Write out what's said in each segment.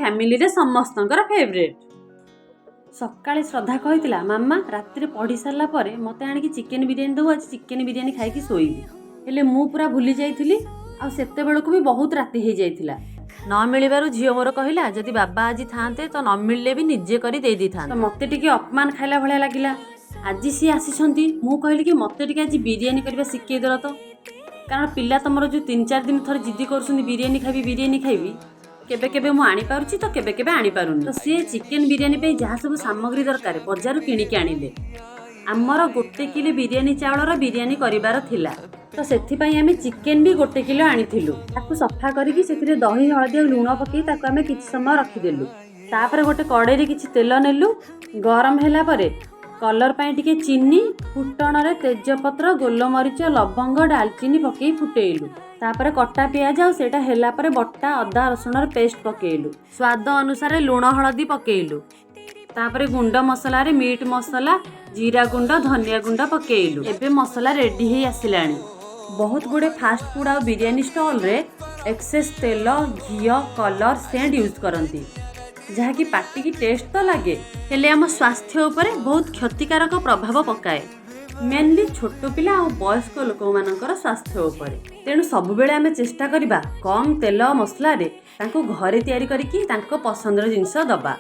ଫ୍ୟାମିଲିରେ ସମସ୍ତଙ୍କର ଫେଭରେଟ୍। ସକାଳେ ଶ୍ରଦ୍ଧା କହିଥିଲା, "ମାମା, ରାତିରେ ପଢ଼ି ସାରିଲା ପରେ ମୋତେ ଆଣିକି ଚିକେନ୍ ବିରିୟାନୀ ଦେବୁ। ଆଜି ଚିକେନ୍ ବିରିୟାନୀ ଖାଇକି ଶୋଇବି।" ହେଲେ ମୁଁ ପୁରା ଭୁଲି ଯାଇଥିଲି ଆଉ ସେତେବେଳକୁ ବି ବହୁତ ରାତି ହେଇଯାଇଥିଲା। ନ ମିଳିବାରୁ ଝିଅ ମୋର କହିଲା, ଯଦି ବାବା ଆଜି ଥାନ୍ତେ ତ ନ ମିଳିଲେ ବି ନିଜେ କରି ଦେଇ ଦେଇଥାନ୍ତେ। ତ ମୋତେ ଟିକେ ଅପମାନ ଖାଇଲା ଭଳିଆ ଲାଗିଲା। ଆଜି ସିଏ ଆସିଛନ୍ତି। ମୁଁ କହିଲି କି ମୋତେ ଟିକେ ଆଜି ବିରିୟାନୀ କରିବା ଶିଖେଇଦେଲ ତ। କାରଣ ପିଲା ତମର ଯେଉଁ 3-4 ଦିନ ଥରେ ଜିଦି କରୁଛନ୍ତି, ବିରିୟାନୀ ଖାଇବି, ବିରିୟାନୀ ଖାଇବି। କେବେ କେବେ ମୁଁ ଆଣିପାରୁଛି ତ କେବେ କେବେ ଆଣିପାରୁନି। ତ ସିଏ ଚିକେନ୍ ବିରିୟାନୀ ପାଇଁ ଯାହା ସବୁ ସାମଗ୍ରୀ ଦରକାର, ବଜାରରୁ କିଣିକି ଆଣିଲେ। ଆମର 1 କିଲୋ ବିରିୟାନୀ ଚାଉଳର ବିରିୟାନୀ କରିବାର ଥିଲା, ତ ସେଥିପାଇଁ ଆମେ ଚିକେନ୍ ବି 1 କିଲୋ ଆଣିଥିଲୁ। ତାକୁ ସଫା କରିକି ସେଥିରେ ଦହି, ହଳଦୀ ଆଉ ଲୁଣ ପକାଇ ତାକୁ ଆମେ କିଛି ସମୟ ରଖିଦେଲୁ। ତାପରେ ଗୋଟେ କଡ଼େଇରେ କିଛି ତେଲ ନେଲୁ। ଗରମ ହେଲା ପରେ କଲର୍ ପାଇଁ ଟିକେ ଚିନି, ଫୁଟଣରେ ତେଜପତ୍ର, ଗୋଲମରିଚ, ଲବଙ୍ଗ, ଡାଲଚିନି ପକାଇ ଫୁଟେଇଲୁ। ତାପରେ କଟା ପିଆଜ ଆଉ ସେଇଟା ହେଲା ପରେ ବଟା ଅଦା ରସୁଣର ପେଷ୍ଟ ପକେଇଲୁ। ସ୍ୱାଦ ଅନୁସାରେ ଲୁଣ, ହଳଦୀ ପକେଇଲୁ। ତାପରେ ଗୁଣ୍ଡ ମସଲାରେ ମିଟ୍ ମସଲା, ଜିରା ଗୁଣ୍ଡ, ଧନିଆ ଗୁଣ୍ଡ ପକେଇଲୁ। ଏବେ ମସଲା ରେଡି ହେଇ ଆସିଲାଣି। ବହୁତ ଗୁଡ଼ିଏ ଫାଷ୍ଟ ଫୁଡ୍ ଆଉ ବିରିୟାନୀ ଷ୍ଟଲରେ ଏକ୍ସେସ୍ ତେଲ, ଘିଅ, କଲର୍, ସେଣ୍ଟ ୟୁଜ୍ କରନ୍ତି, ଯାହାକି ପାଟିକି ଟେଷ୍ଟ ତ ଲାଗେ, ହେଲେ ଆମ ସ୍ୱାସ୍ଥ୍ୟ ଉପରେ ବହୁତ କ୍ଷତିକାରକ ପ୍ରଭାବ ପକାଏ, ମେନଲି ଛୋଟ ପିଲା ଆଉ ବୟସ୍କ ଲୋକମାନଙ୍କର ସ୍ୱାସ୍ଥ୍ୟ ଉପରେ। ତେଣୁ ସବୁବେଳେ ଆମେ ଚେଷ୍ଟା କରିବା କମ୍ ତେଲ ମସଲାରେ ତାଙ୍କୁ ଘରେ ତିଆରି କରିକି ତାଙ୍କ ପସନ୍ଦର ଜିନିଷ ଦେବା।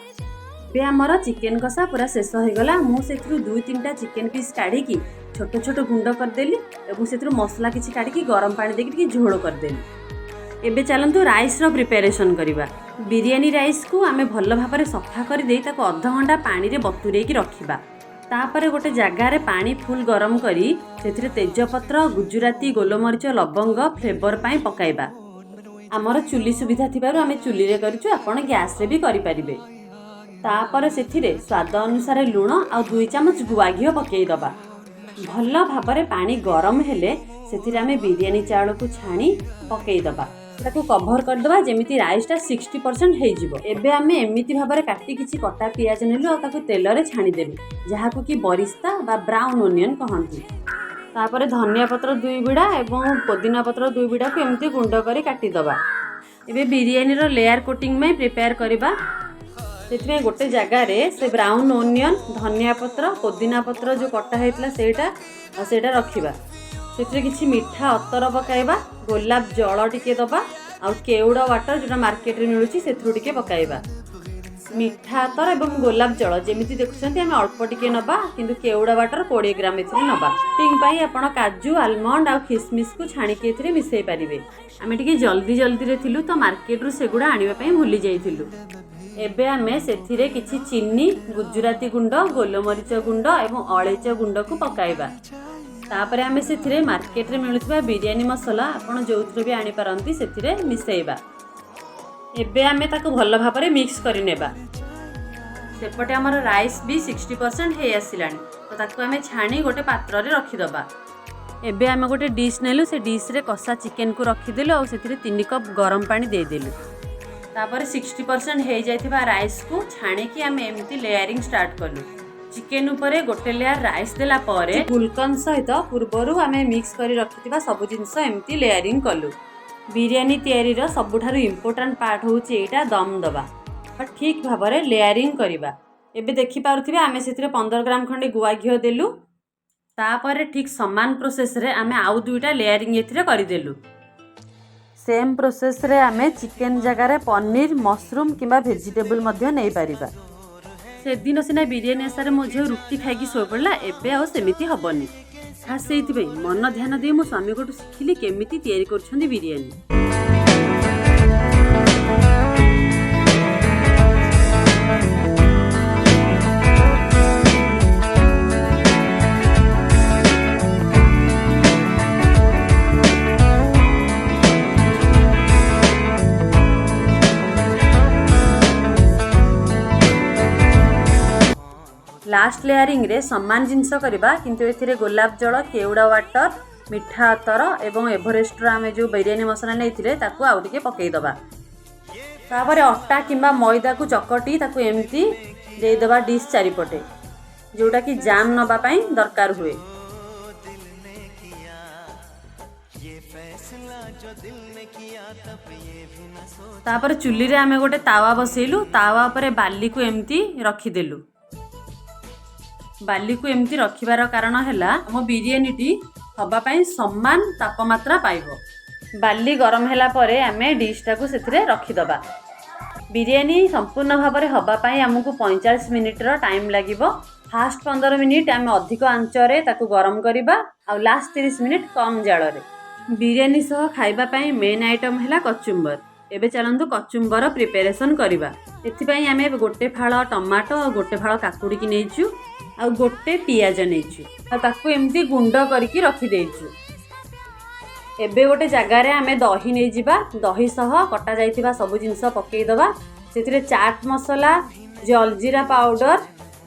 ଏବେ ଆମର ଚିକେନ୍ କଷା ପୁରା ଶେଷ ହୋଇଗଲା। ମୁଁ ସେଥିରୁ ଦୁଇ ତିନିଟା ଚିକେନ୍ ପିସ୍ କାଢ଼ିକି ଛୋଟ ଛୋଟ ଗୁଣ୍ଡ କରିଦେଲି ଏବଂ ସେଥିରୁ ମସଲା କିଛି କାଢ଼ିକି ଗରମ ପାଣି ଦେଇକି ଟିକେ ଝୋଳ କରିଦେଲି। ଏବେ ଚାଲନ୍ତୁ ରାଇସ୍ର ପ୍ରିପାରେସନ୍ କରିବା। ବିରିୟାନୀ ରାଇସ୍କୁ ଆମେ ଭଲ ଭାବରେ ସଫା କରିଦେଇ ତାକୁ ଅଧଘଣ୍ଟା ପାଣିରେ ବତୁରେଇକି ରଖିବା। ତାପରେ ଗୋଟେ ଜାଗାରେ ପାଣି ଫୁଲ୍ ଗରମ କରି ସେଥିରେ ତେଜପତ୍ର, ଗୁଜୁରାତି, ଗୋଲମରିଚ, ଲବଙ୍ଗ ଫ୍ଲେଭର ପାଇଁ ପକାଇବା। ଆମର ଚୁଲି ସୁବିଧା ଥିବାରୁ ଆମେ ଚୁଲିରେ କରିଛୁ, ଆପଣ ଗ୍ୟାସ୍ରେ ବି କରିପାରିବେ। ତାପରେ ସେଥିରେ ସ୍ୱାଦ ଅନୁସାରେ ଲୁଣ ଆଉ 2 ଚାମଚ ଗୁଆ ଘିଅ ପକାଇଦେବା। ଭଲ ଭାବରେ ପାଣି ଗରମ ହେଲେ ସେଥିରେ ଆମେ ବିରିୟାନୀ ଚାଉଳକୁ ଛାଣି ପକାଇଦେବା। ତାକୁ କଭର କରିଦେବା, ଯେମିତି ରାଇସ୍ଟା 60% ହେଇଯିବ। ଏବେ ଆମେ ଏମିତି ଭାବରେ କାଟି କିଛି କଟା ପିଆଜ ନେଲୁ ଆଉ ତାକୁ ତେଲରେ ଛାଣିଦେଲୁ, ଯାହାକୁ କି ବରିସ୍ତା ବା ବ୍ରାଉନ୍ ଓନିଅନ୍ କହନ୍ତି। ତାପରେ ଧନିଆ ପତ୍ର ଦୁଇ ବିଡ଼ା ଏବଂ ପୋଦିନା ପତ୍ର ଦୁଇ ବିଡ଼ାକୁ ଏମିତି ଗୁଣ୍ଡ କରି କାଟିଦେବା। ଏବେ ବିରିୟାନୀର ଲେୟାର କୋଟିଂ ପାଇଁ ପ୍ରିପେୟାର କରିବା। ସେଥିପାଇଁ ଗୋଟେ ଜାଗାରେ ସେ ବ୍ରାଉନ୍ ଓନିଅନ୍, ଧନିଆ ପତ୍ର, ପୋଦିନା ପତ୍ର ଯେଉଁ କଟା ହେଇଥିଲା ସେଇଟା ଆଉ ସେଇଟା ରଖିବା। ସେଥିରେ କିଛି ମିଠା ଅତର ପକାଇବା, ଗୋଲାପ ଜଳ ଟିକେ ଦେବା ଆଉ କେଉଡ଼ା ୱାଟର ଯେଉଁଟା ମାର୍କେଟରେ ମିଳୁଛି, ସେଥିରୁ ଟିକେ ପକାଇବା। ମିଠା ଅତର ଏବଂ ଗୋଲାପ ଜଳ ଯେମିତି ଦେଖୁଛନ୍ତି, ଆମେ ଅଳ୍ପ ଟିକେ ନେବା, କିନ୍ତୁ କେଉଡ଼ା ୱାଟର 20 ଗ୍ରାମ ଏଥିରେ ନେବା। କୋଟିଂ ପାଇଁ ଆପଣ କାଜୁ, ଆଲମଣ୍ଡ ଆଉ ଖିସମିସକୁ ଛାଣିକି ଏଥିରେ ମିଶାଇ ପାରିବେ। ଆମେ ଟିକେ ଜଲ୍ଦି ଜଲ୍ଦିରେ ଥିଲୁ ତ ମାର୍କେଟରୁ ସେଗୁଡ଼ା ଆଣିବା ପାଇଁ ଭୁଲି ଯାଇଥିଲୁ। ଏବେ ଆମେ ସେଥିରେ କିଛି ଚିନି, ଗୁଜୁରାତି ଗୁଣ୍ଡ, ଗୋଲମରିଚ ଗୁଣ୍ଡ ଏବଂ ଅଳେଇଚ ଗୁଣ୍ଡକୁ ପକାଇବା। ତାପରେ ଆମେ ସେଥିରେ ମାର୍କେଟରେ ମିଳୁଥିବା ବିରିୟାନୀ ମସଲା, ଆପଣ ଯେଉଁଥିରେ ବି ଆଣିପାରନ୍ତି, ସେଥିରେ ମିଶାଇବା। ଏବେ ଆମେ ତାକୁ ଭଲ ଭାବରେ ମିକ୍ସ କରିନେବା। ସେପଟେ ଆମର ରାଇସ୍ ବି 60% ହେଇ ଆସିଲାଣି, ତ ତାକୁ ଆମେ ଛାଣି ଗୋଟେ ପାତ୍ରରେ ରଖିଦେବା। ଏବେ ଆମେ ଗୋଟେ ଡିଶ୍ ନେଲୁ। ସେ ଡିଶ୍ରେ କଷା ଚିକେନକୁ ରଖିଦେଲୁ ଆଉ ସେଥିରେ 3 କପ୍ ଗରମ ପାଣି ଦେଇଦେଲୁ। ତାପରେ 60% ହେଇଯାଇଥିବା ରାଇସ୍କୁ ଛାଣିକି ଆମେ ଏମିତି ଲେୟାରିଂ ଷ୍ଟାର୍ଟ କଲୁ। ଚିକେନ ଉପରେ ଗୋଟେ ଲେୟାର ରାଇସ୍ ଦେଲା ପରେ ଗୁଲକନ୍ଦ ସହିତ ପୂର୍ବରୁ ଆମେ ମିକ୍ସ କରି ରଖିଥିବା ସବୁ ଜିନିଷ ଏମିତି ଲେୟାରିଂ କଲୁ। ବିରିୟାନୀ ତିଆରିର ସବୁଠାରୁ ଇମ୍ପୋର୍ଟାଣ୍ଟ ପାର୍ଟ ହେଉଛି ଏଇଟା, ଦମ୍ ଦେବା ବା ଠିକ୍ ଭାବରେ ଲେୟାରିଂ କରିବା। ଏବେ ଦେଖିପାରୁଥିବେ, ଆମେ ସେଥିରେ 15 ଗ୍ରାମ ଖଣ୍ଡେ ଗୁଆ ଘିଅ ଦେଲୁ। ତାପରେ ଠିକ୍ ସମାନ ପ୍ରୋସେସରେ ଆମେ ଆଉ ଦୁଇଟା ଲେୟାରିଂ ଏଥିରେ କରିଦେଲୁ। ସେମ୍ ପ୍ରୋସେସରେ ଆମେ ଚିକେନ ଜାଗାରେ ପନିର, ମସରୁମ୍ କିମ୍ବା ଭେଜିଟେବୁଲ୍ ମଧ୍ୟ ନେଇପାରିବା। ସେଦିନ ସିନା ବିରିୟାନୀ ଆଶାରେ ମୋ ଝିଅ ରୁଟି ଖାଇକି ଶୋଇପଡ଼ିଲା, ଏବେ ଆଉ ସେମିତି ହେବନି। ଖାସ୍ ସେଇଥିପାଇଁ ମନ ଧ୍ୟାନ ଦେଇ ମୋ ସ୍ୱାମୀଙ୍କଠୁ ଶିଖିଲି କେମିତି ତିଆରି କରୁଛନ୍ତି ବିରିୟାନୀ। ଲାଷ୍ଟ ଲେୟାରିଂରେ ସମାନ ଜିନିଷ କରିବା, କିନ୍ତୁ ଏଥିରେ ଗୋଲାପ ଜଳ, କେଉଡ଼ା ୱାଟର, ମିଠା ଅତର ଏବଂ ଏଭରେଷ୍ଟର ଆମେ ଯେଉଁ ବିରିୟାନୀ ମସଲା ନେଇଥିଲେ, ତାକୁ ଆଉ ଟିକେ ପକାଇଦେବା। ତାପରେ ଅଟା କିମ୍ବା ମଇଦାକୁ ଚକଟି ତାକୁ ଏମିତି ଦେଇଦେବା ଡିଶ୍ ଚାରିପଟେ, ଯେଉଁଟାକି ଜାମ୍ ନେବା ପାଇଁ ଦରକାର ହୁଏ। ये फैसला जो दिल ने किया तब ये भी न सोचा। ତାପରେ ଚୁଲିରେ ଆମେ ଗୋଟେ ତାୱା ବସେଇଲୁ। ତାୱା ଉପରେ ବାଲିକୁ ଏମିତି ରଖିଦେଲୁ। ବାଲିକୁ ଏମିତି ରଖିବାର କାରଣ ହେଲା, ଆମ ବିରିୟାନୀଟି ହେବା ପାଇଁ ସମାନ ତାପମାତ୍ରା ପାଇବ। ବାଲି ଗରମ ହେଲା ପରେ ଆମେ ଡିଶ୍ଟାକୁ ସେଥିରେ ରଖିଦେବା। ବିରିୟାନୀ ସମ୍ପୂର୍ଣ୍ଣ ଭାବରେ ହେବା ପାଇଁ ଆମକୁ 45 ମିନିଟ୍ର ଟାଇମ୍ ଲାଗିବ। ଫାଷ୍ଟ 15 ମିନିଟ୍ ଆମେ ଅଧିକ ଆଞ୍ଚରେ ତାକୁ ଗରମ କରିବା ଆଉ ଲାଷ୍ଟ 30 ମିନିଟ୍ କମ୍ ଜାଳରେ। ବିରିୟାନୀ ସହ ଖାଇବା ପାଇଁ ମେନ୍ ଆଇଟମ୍ ହେଲା କଚୁମ୍ବର। ଏବେ ଚାଲନ୍ତୁ କଚୁମ୍ବର ପ୍ରିପାରେସନ୍ କରିବା। ଏଥିପାଇଁ ଆମେ ଗୋଟେ ଫାଳ ଟମାଟୋ ଆଉ ଗୋଟେ ଫାଳ କାକୁଡ଼ିକି ନେଇଛୁ ଆଉ ଗୋଟେ ପିଆଜ ନେଇଛୁ ଆଉ ତାକୁ ଏମିତି ଗୁଣ୍ଡ କରିକି ରଖିଦେଇଛୁ। ଏବେ ଗୋଟେ ଜାଗାରେ ଆମେ ଦହି ନେଇଯିବା। ଦହି ସହ କଟା ଯାଇଥିବା ସବୁ ଜିନିଷ ପକାଇଦେବା। ସେଥିରେ ଚାଟ୍ ମସଲା, ଜଲଜିରା ପାଉଡ଼ର,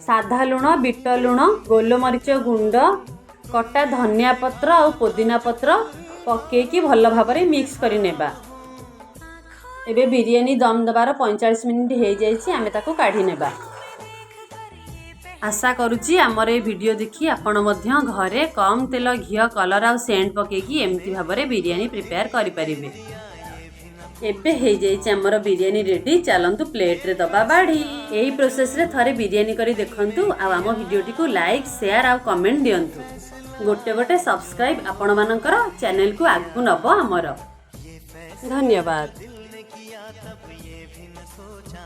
ସାଧା ଲୁଣ, ବିଟ ଲୁଣ, ଗୋଲମରିଚ ଗୁଣ୍ଡ, କଟା ଧନିଆ ପତ୍ର ଆଉ ପୋଦିନା ପତ୍ର ପକାଇକି ଭଲ ଭାବରେ ମିକ୍ସ କରି ନେବା। ଏବେ ବିରିୟାନୀ ଦମ୍ ଦେବାର 45 ମିନିଟ୍ ହେଇଯାଇଛି। ଆମେ ତାକୁ କାଢ଼ି ନେବା। ଆଶା କରୁଛି ଆମର ଏ ଭିଡ଼ିଓ ଦେଖି ଆପଣ ମଧ୍ୟ ଘରେ କମ୍ ତେଲ, ଘିଅ, କଲର୍ ଆଉ ସେଣ୍ଟ ପକାଇକି ଏମିତି ଭାବରେ ବିରିୟାନୀ ପ୍ରିପେୟାର କରିପାରିବେ। ଏବେ ହେଇଯାଇଛି ଆମର ବିରିୟାନୀ ରେଡି। ଚାଲନ୍ତୁ ପ୍ଲେଟ୍ରେ ଦବା ବାଢ଼ି। ଏଇ ପ୍ରୋସେସରେ ଥରେ ବିରିୟାନୀ କରି ଦେଖନ୍ତୁ ଆଉ ଆମ ଭିଡ଼ିଓଟିକୁ ଲାଇକ୍, ସେୟାର ଆଉ କମେଣ୍ଟ ଦିଅନ୍ତୁ। ଗୋଟେ ଗୋଟେ ସବସ୍କ୍ରାଇବ୍ ଆପଣମାନଙ୍କର ଚ୍ୟାନେଲକୁ ଆଗକୁ ନେବ ଆମର। ଧନ୍ୟବାଦ। दिल ने किया तब ये भी न सोचा।